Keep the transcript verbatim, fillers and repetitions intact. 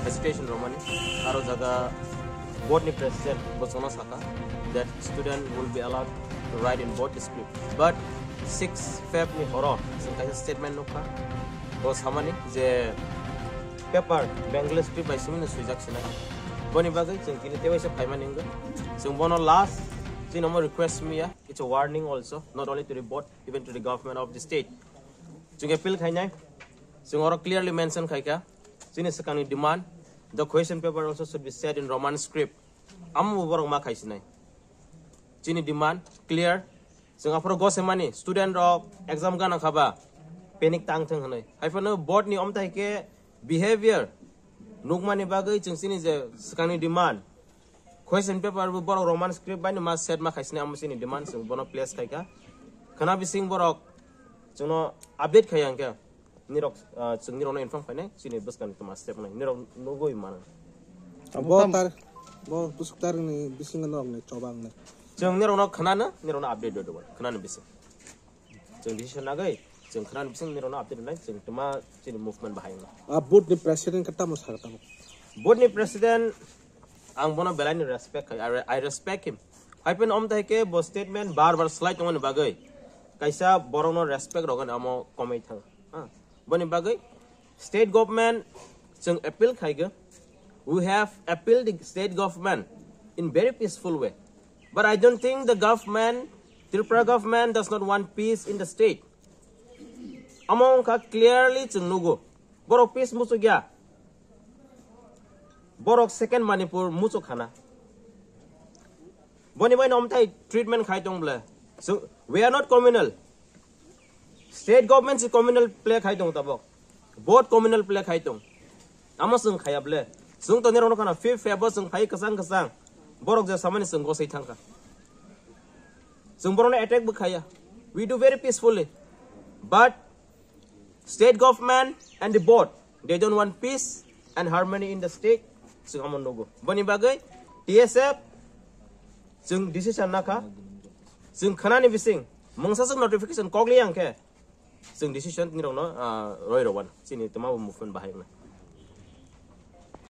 Hesitation romani, aro jaga board ni president bo chwngno saka that student will be allowed to write in board script, but six Feb ni horo chwng kaisa statement nukha, bo samani je paper Bengali script bai simi no swijak sina, boni bagwi chwng tini tewaisa phaimani wngwi chwng bono last chini omo request miya, it's a warning also, not only to the board, even to the government of the state. Chwng appeal khainai, chwng oro clearly mention khaikha, chini swkangni demand, the question paper also should be set in Roman script. Amo bo borok ma khaisinai. Chini demand clear. Chwng aphuru gosemani student rok exam gana khaba panic tang thung hwnwi. Haiphano board ni omtai khe behavior nukmani bagwi chwng chini je swkangni demand, question paper bo borok Roman script bai no ma set ma khaisini, amo chini demand chwng bono place khaikha. Khana bising borok chwngno update khai ang khe nirok, ah, chwng nirokno inform khainai chini bwskangni tma step nai nirok nugui mano. Bo tar, bo busuk tar ni bisingo norok ni chobang nai. Chwng nirokno khnano, nirokno update do do khnani bising. Chwng decision nagwi chwng khnani bising nirokno update nai chwng tma chini movement bahai no. Ah, board ni president ka tamo sar tamo. Board ni president ang bono belai ni respect khai, I re-, I respect him. Haiphano omtai khe bo statement bar bar slai tongmani bagwi kaisa borokno respect rogani amo komai thang. Ha, boni bagwi state government chwng appeal khaigo. We have appealed the state government in very peaceful way. But I don't think the government, Tripura government does not want peace in the state. Amo wngkha clearly chwng nugo. Borok peace muchukya. Borok second Manipur muchuk khana. Boni bai no omtai treatment khai tong ble. So, we are not communal. State government si communal play khai tong tabok. Both communal play khai tong. Amo chwng khaya ble. Chwng to nirokno khana fifth Feb o chwng phai kwchang kwchang. Borok je samani chwng gosai thangkha. Chwng borokno attack bo khaya. We do very peacefully. But state government and the board, they don't want peace and harmony in the state. Chwng amo nugo. Boni bagwi T S F chwng decision nakha. Chwng khanani bising mungsa chwng notification kokli ang khe chwng decision nirokno, ah, roi rowan. Chini tma bo movement bahai wngna.